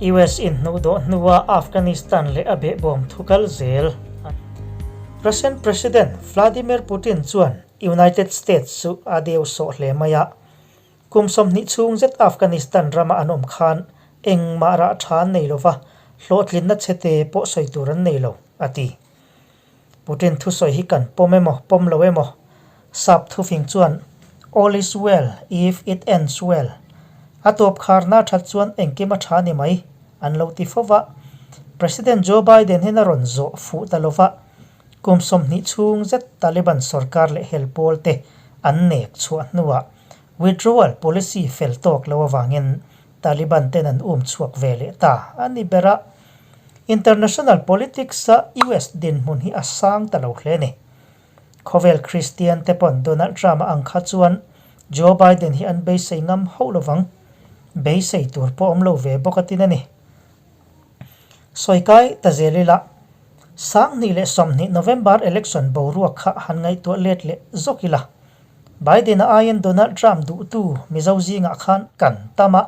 US inhnuhdawh hnua Afghanistan leh a behbawm thu kal zel. Russian President Vladimir Putin chuan United States chu a deu sawh hle mai a. Kum 20 chhung zet Afghanistan rama an awm khan engmah rah tha an nei lova, hlawhtlinna chhete pawh sawi tur an nei lo, a ti. Putin thusawi hi kan pawm emaw pawm lo emaw? Sap thufing chuan, All is well if it ends well, a tawp kharna that chuan engkim a tha ni mai, an lo ti fo va. President Joe Biden hian a rawn zawh fuh ta lo va, kum 20 chhung zet Taliban sorkar leh hel pawl te an nek chhuah hnuah withdrawal policy fel tawk lo avangin Taliban ten an um chhuak ve leh ta a ni ber a. International politics a US dinhmun hi a sang ta lo hle a ni. Khawvel Kristian te pawn Donald Trump a ang kha chuan Joe Biden hi an beisei ngam hauh lovang. Beisei tur pawh awm lo ve bawk a tin a ni. Sawikai ta zel ila, 2020 November election boruak kha han ngaihtuah let leh zawk ila. Biden-a aiin Donald Trump duhtu Mizo zingah khan kan tam a,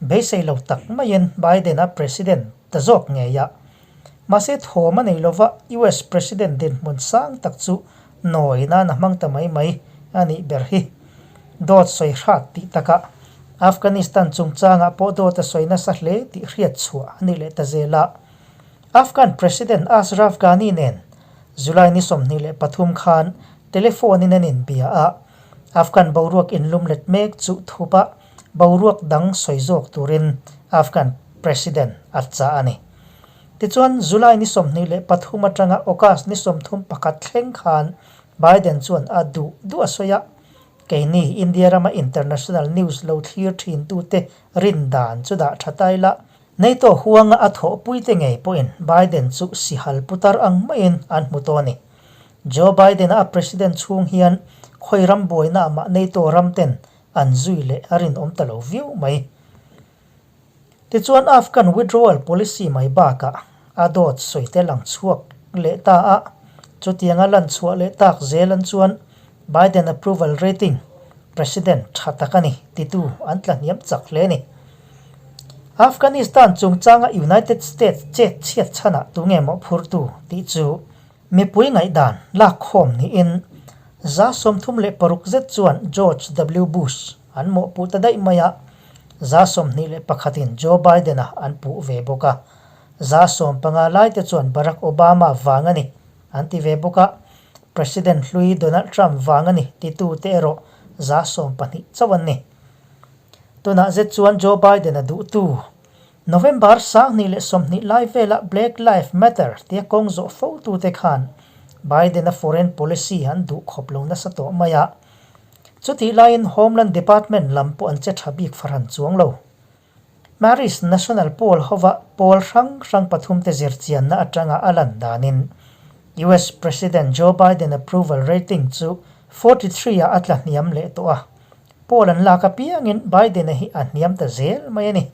beisei lo tak maiin Biden-a president ta zawk ngei a. Mahse thawm a nei lova US president dinhmun sang tak chu nawi nan a hmang ta mai mai a nih ber hi. Dawt sawi hrat tih takah Afghanistan chungchangah pawh dawt a sawi nasa hle tih hriat chhuah a ni leh ta zel a. Afghan President Ashraf Ghani nen July ni 23 khan telephone in an inbia a, Afghan boruak inlum let mek chu thup a, boruak dang sawi zawk turin Afghan President a chah a ni. Tichuan, July ni 23 atanga August ni 31 thleng khan Biden chuan a duh duh a sawi a, keini India rama international news lo thlir thintute rin dan chu dah tha ta ila, NATO huanga a thawhpuite ngei pawhin Biden chu sihal putar ang maiin an hmu tawh a ni. Joe Biden-a a president chhung hian khawi ram buaina mah NATO ram ten an zui leh a rinawm ta lo viau mai. Tichuan Afghan withdrawal policy mai bakah a dawt sawi tel ang chhuak leh ta a, chutianga lan chhuah leh tak zel an chuan Biden approval rating president tha tak a ni titu an tla hniam chak hle a ni. Afghanistan chungchanga United States chet chhiat chhanah tunge mawhphurtu tih chu mipui ngaihdan lakkhawm niin 36 zet chuan George W Bush an mawhpuh ta daih mai a, 21 in Joe Biden-a an puh ve bawk a, 15 laite chuan Barack Obama vang a ni an ti ve bawk a, President hlui Donald Trump vang a ni titute erawh 12 chauh an ni. Tunah zet chuan Joe Biden-a duhtu November 2020 lai vela Black Live Matter tia kawng zawh fotute khan Biden-a foreign policy an duh khawp lo nasa tawh mai a. Chutih laiin Homeland Department lam pawh an che tha bik fahran chuang lo. Maris National Poll hova pawl hrang hrang pathumte zirchianna atanga a lan danin US President Joe Biden approval rating chu 43 ah a tla hniam leh tawh a. Poll an lak apiangin Biden-a hi a hniam ta zel mai a ni.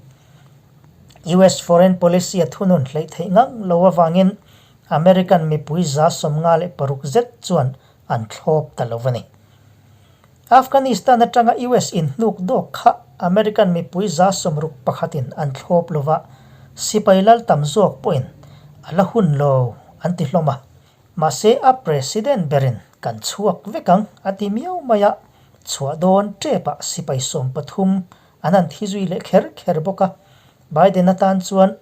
US foreign policy a thunun hleih theih ngang lo avangin American mipui 56 zet chuan an thlawp ta lo a ni. Afghanistan atanga US inhnuk dawk kha American mipui 61 in an thlawp lo va, sipai lal tam zawk pawhin a la hun lo an ti hlawm a. Mahse a president berin kan chhuak vek ang a ti miau mai a, chhuah dawn tepah sipai 13 an han thi zui leh kher kher bawk a. Biden atan chuan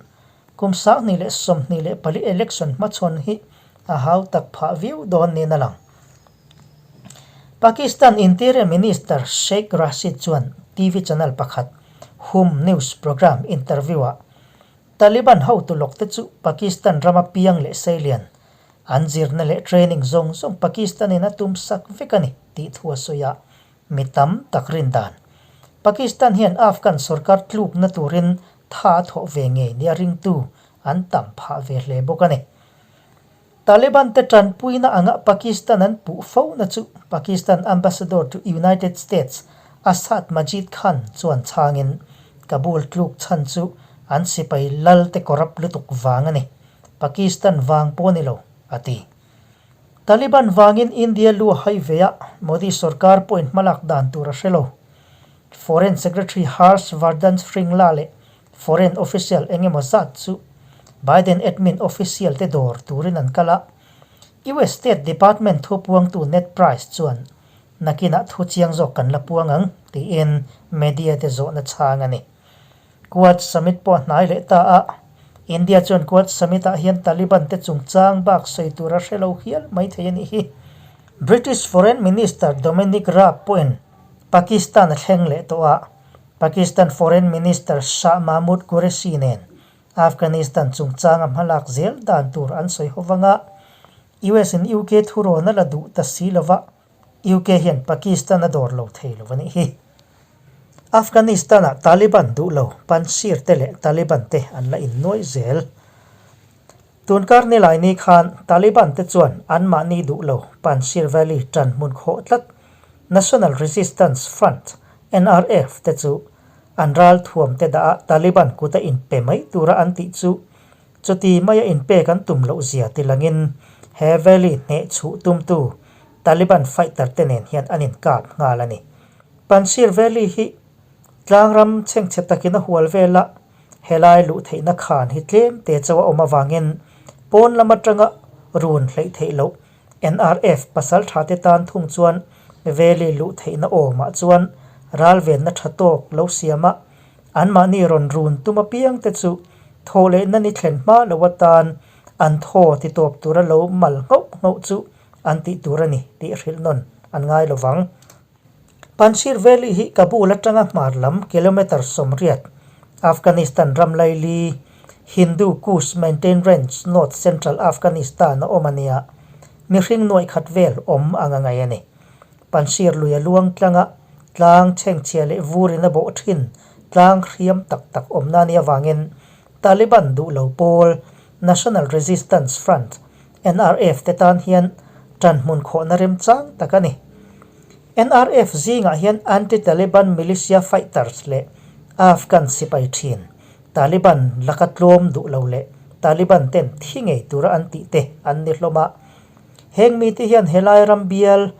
kum 2024 election hmachhawn hi a hau tak phah viau dawn niin a lang. Pakistan Interior Minister Sheikh Rashid chuan TV channel pakhat Hum News programme interview-ah Taliban hotu lawkte chu Pakistan rama piang leh seilian an zirna leh training zawng zawng Pakistan-in a tum sak vek a ni tih thu a sawi a, mi tam tak rin dan. Pakistan hian Afghan sorkar tlukna turin tha a thawh ve ngei nia ringtu an tam phah ve hle bawk a ni. Taliban te tanpuina anga Pakistan an puh fo na chu Pakistan Ambassador to United States Asad Majid Khan chuan chhangin Kabul tluk chhan chu an sipai lal te corrupt lutuk vang a ni, Pakistan vang pawh ni lo, a ti. Taliban vangin India lu a hai ve a, Modi sorkar pawhin hmalak dan tur a hre lo. Foreign Secretary Harsh Vardhan Shringla leh Foreign official eng emaw zat chu Biden admin official te dawr turin an kal a. US State Department thupuangtu Ned Price chuan nakinah thu chiang zawk kan la puang ang tiin media te zawhna chhang a ni. Quad Summit pawh a hnai leh ta a, India chuan Quad Summit ah hian Taliban te chungchang bak sawi tur a hre lo hial mai thei a nih hi. British Foreign Minister Dominic Raab pawhin Pakistan a thleng leh tawh a, Pakistan Foreign Minister Shah Mahmood Qureshi nen Afghanistan chungchanga hmalak zel dan tur an sawi ho vang a, US in UK thurawn a la duh ta si lova, UK hian Pakistan a dawr lo thei lo a nih hi. Afghanistan-ah Taliban duh lo Panjshir te leh Taliban te an la innuai zel. Tunkar nilai ni khan Taliban te chuan anmahni duh lo Panjshir Valley ṭan hmun khawh tlat National Resistance Front, NRF, te chu an ral thuam te dah a Taliban kuta inpe mai tura an tih chu chuti maia inpek an tum loh zia tilangin he valley hneh chhuh tumtu Taliban fighter te nen hian an inkap nghal a ni. Panjshir Valley hi tlangram chhengchhe takin a hual vel a, helai luh theihna khan hi tlem te chauh a awm avangin pawn lam atanga run hleih theih loh NRF pasal tha te tan thung chuan Valley luh theihna awmah chuan ralvenna tha tawk lo siam a, anmahni rawn run tum apiang te chu thaw lehna ni thlen hma lo atan an thaw ti tawp tura lo mal nghauh nghauh chu an tih tur a ni tih hrilh nawn an ngai lo vang. Panjshir Valley hi Kabul atanga hmar lam kilometre 80, Afghanistan ram laili, Hindu Kush Mountain Range, North Central Afghanistan a awm a nia, mihring nuaih khat vel awm ang a ngaih a ni. Panjshir lui a luang tlanga tlang chhengchhia leh vurin a bawh thin tlang hriam tak tak awmna a nih avangin Taliban duh lo pawl National Resistance Front, NRF, te tan hian ṭanhmun khawhna remchang tak a ni. NRF zingah hian anti-Taliban militia fighters leh Afghan sipai ṭhin, Taliban laka tlawm duh lo leh Taliban ten thi ngei tura an tih te an ni hlawm a. Heng mite hian helai ram bial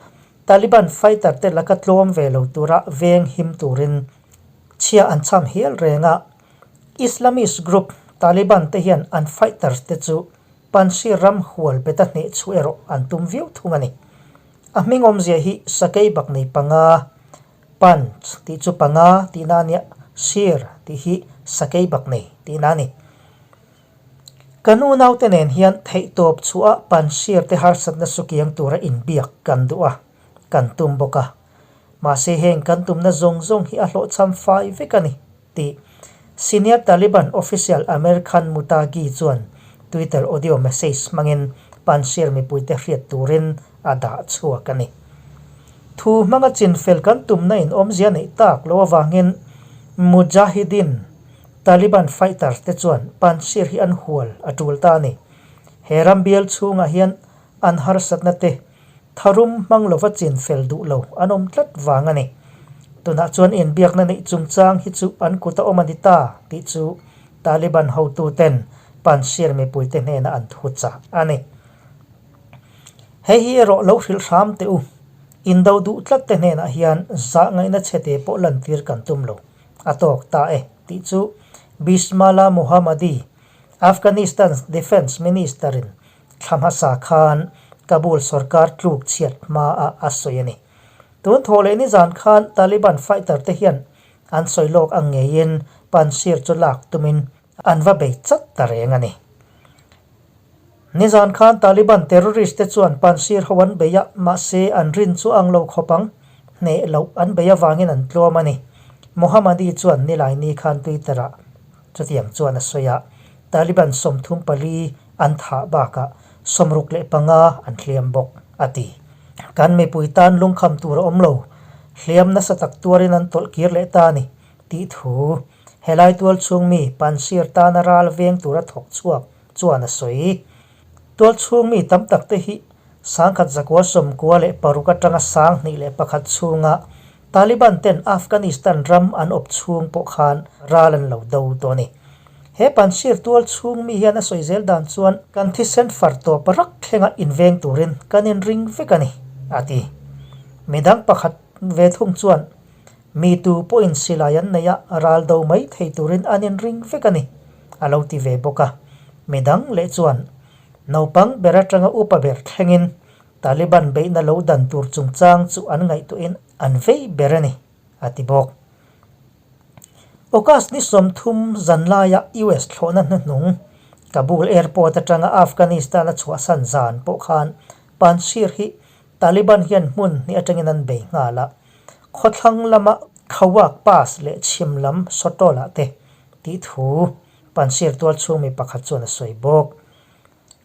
Taliban fighter te laka tlawm ve lo tura veng him turin chhia an chham hial reng a. Islamist group Taliban te hian an fighters te chu Panjshir ram hual beta hneh chhuah erawh an tum viau thung a ni. A hming awmzia hi sakei bak nei panga, Panj tih chu panga tihna a nia, Shir tih hi sakei bak nei tihna a ni. Ka nu naute nen hian theihtawp chhuah Panjshir te harsatna sukiang tura inbiak kan duh a, kan tum bawk a. Mahse heng kan tumna zawng zawng hi a hlawhchham fai vek a ni. tih Senior Taliban official Amir Khan Muttaqi chuan Twitter audio message hmangin Panjshir mipuite hriat turin a dah chhuak a ni. Thu hmanga chinfel kan tumna in awmzia neih tak lo avangin Mujahideen Taliban fighters te chuan Panjshir hi an hual a tul ta a ni. He ram bial chhungah hian an harsatna te Tharum hmang lova chinfel duh lo an awm tlat vang a ni. Tunah chuan inbiakna neih chungchang hi chu an kut a awm a ni ta tih chu Taliban hotuten Panjshir mipuite hnenah an thu chah a ni. Hei hi erawh lo hrilh hram teh u. Indo duh tlat te hnenah hian zah ngaihna chhete pawh lantir kan tum lo a tawk ta e tih chu Bismillah Mohammadi, Afghanistan's Defence Minister-in Thla hmasa khan Kabul sorkar tluk chhiat hmaah a sawi a ni. Tun thawh leh nizan khan Taliban fighter te hian an sawi lawk ang ngeiin Panjshir chu lak tumin an va bei chat ta reng a ni. Nizan khan Taliban terrorist te chuan Panjshir ho an bei a, mahse an rin chu ang lo khawp ang, hneh loh an bei avangin an tlawm a ni. Mohammadi chuan Nilaini khan Twitter-ah Chutiang chuan a sawi a, Taliban 34 an thah bakah 65 an hliam bawk, a ti. Kan mipui tan lungkham tur a awm lo, hliam nasa tak tuarin an tawlh kir leh ta a ni, tih thu helai tual chhung mi Panjshir tana ral veng tura thawk chhuak chuan a sawi. Tual chhung mi tam tak te hi 1996 atanga 2001 chhunga Taliban ten Afghanistan ram an awp chhung pawh khan ral an lo do tawh a ni. He Panjshir tual chhung mi hian a sawi zel dan chuan kan thisen far tawp rak thlenga inveng turin kan inring vek a ni, a ti. Midang pakhat ve thung chuan. Mi tu pawhin silai an nei a, ral do mai thei turin an inring vek a ni, a lo ti ve bawk a. Midang leh chuan naupang ber atanga upa ber thlengin Taliban beihna lo dan tur chungchang chu an ngaihtuahin an vei ber a ni, a ti bawk. August ni 30 zan laia US thlawhna hnuhnung Kabul Airport atanga Afghanistan a chhuahsan zan pawh khan Panjshir hi Taliban hian hmun hnih atangin an bei nghal a, khawthlang lama Khawak Pass leh chhim lam Sotol-ah te tih thu Panjshir tualchhung mi pakhat chuan a sawi bawk.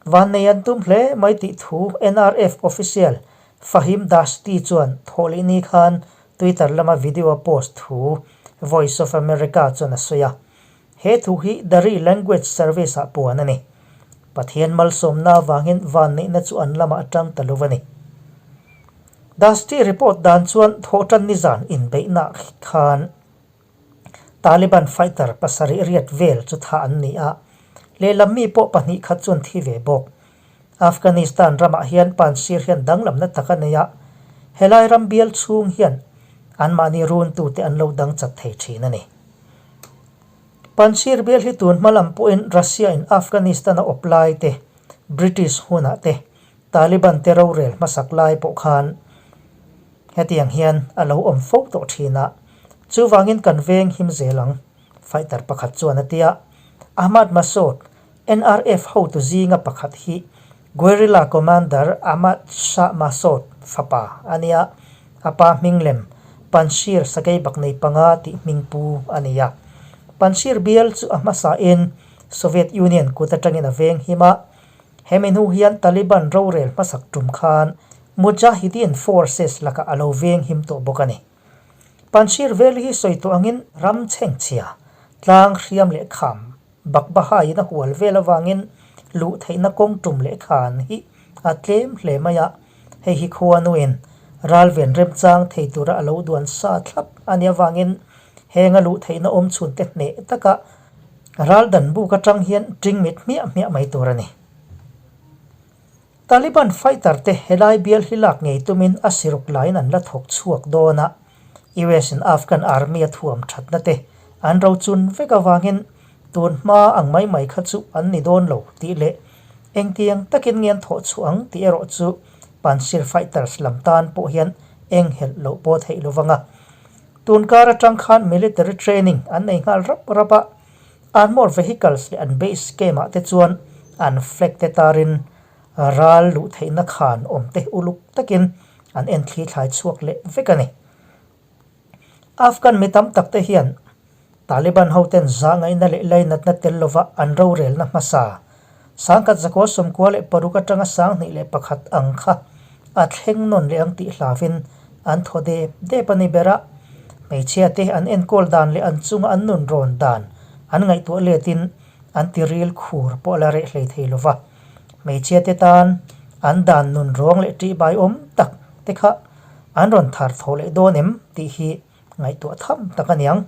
Vannei an tum hle mai tih thu NRF official Fahim Dashti chuan thawhlihni khan Twitter lama video a post thu Voice of America chuan a sawi a. He thu hi Dari Language Service ah puan a ni. Pathian malsawmna avangin vanneihna chu an lamah a tang ta lo a ni. Dashti report dan chuan thawhtan nizan inbeihna khan Taliban fighter pasarih riat vel chu thah an ni a, lehlam mi pawh pahnih khat chuan thi ve bawk. Afghanistan ramah hian Panjshir hian danglamna tak a nei a, helai ram bial chhung hian anmahni runtute an lo dang chat thei thin a ni. Panjshir bial hi tun hma lam pawhin Russia in Afghanistan a awp lai te, British hunah te, Taliban te rorel hmasak lai pawh khan Hetiang hian a lo awm fo tawh thin a, chuvangin kan veng him zel ang, fighter pakhat chuan a ti a. Ahmad Massoud, NRF hotu zinga pakhat hi guerrilla commander Ahmad Shah Massoud fapa a nia, a pa hming lem Panjshir Sakeibak nei panga tih hming pu a ni a. Panjshir bial chu a hmasain Soviet Union kut atangin a veng him a, hemi hnu hian Taliban rorel hmasak tum khan Mujahideen forces lakah a lo veng him tawh bawk a ni. Panjshir Valley hi sawi tawh angin ram chhengchhia, tlang hriam leh kham bakbahaiin a hual vel avangin luh theihna kawng tum leh khan hi a tlem hle mai a, hei hi khuanuin ralven remchang thei tura a lo duan sa thlap a nih avangin heng a luh theihna awm chhunte hneh taka ral dan buk atang hian tingmit hmiah hmiah mai tur a ni. Taliban fighter te helai bial hi lak ngei tumin a siruk laiin an la thawk chhuak dawn a, US in Afghan army a thuam thatna te an rochun vek avangin tun hma ang mai mai kha chu an ni dawn lo tih leh engtiang takin nge an thawh chhuah ang tih erawh chu Panjshir fighters lam tan pawh hian eng helh loh pawh theih lo vang a. Tun kar atang khan military training an nei nghal rap rap a, Armour vehicles leh an base camp ah te chuan an flag te tarin ral luh theihna khan awm te uluk takin an en thli thlai chhuak leh vek a ni. Afghan mi tam tak te hian Taliban ho ten zahngaihna leh lainatna tel lova an rorelna hmasa 1996 atanga 2001 ang kha a thleng nawn leh ang tih hlauhin an thaw dep dep a ni ber a. Hmeichhia te an enkawl dan leh an chunga an nun rawn dan an ngaihtuah letin an ti ril khur pawh a la reh hlei thei lo va. Hmeichhia te tan an dan nun rawng leh ṭihbai awm tak te kha an rawn thar thaw leh dawn em tih hi ngaihtuah tham tak a niang.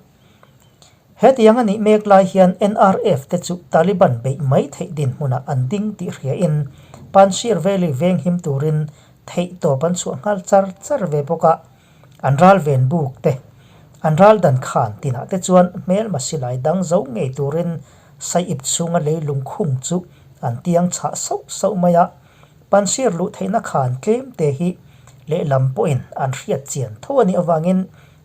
Hetiang a nih mek lai hian NRF te chu Taliban beih mai theih dinhmunah an ding tih hriain Panjshir Valley venghim turin theihtawp an chhuah nghal char char ve bawk a, an ral ven buk te, an ral dan khan tinah te chuan hmelma silai dang zo ngei turin saiip chhunga leilung khung chu an tiang chhah sauh sauh mai a, Panjshir luh theihna khan tlem te hi lehlam pawhin an hriat chian tho a nih avangin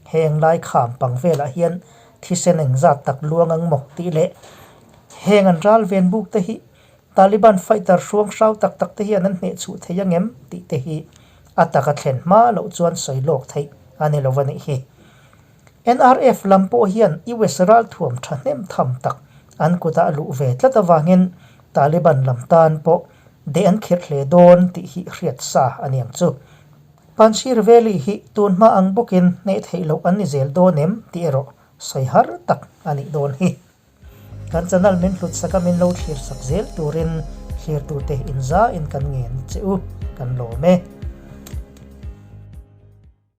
Heng lai kham pang velah hian thisen engzat tak luang ang maw tih leh heng an ral ven buk te hi Taliban fighter hruang hrau tak tak te hian an hneh chhuh thei ang em tih te hi a taka thlen hma loh chuan sawi lawk theih a ni lo a nih hi. NRF lam pawh hian US ralthuam thahnem tham tak an kutah a luh ve tlat avangin Taliban lam tan pawh deh an khirh hle dawn tih hi hriat sa a ni ang chu. Panjshir Valley hi tun hma ang bawkin hneh theih loh an ni zel dawn em tih erawh sawi har tak a nih dawn hi. Kan channel min hlut sak a min lo thlir sak zel turin thlir tute inza in kan ngen che u kan lawm e.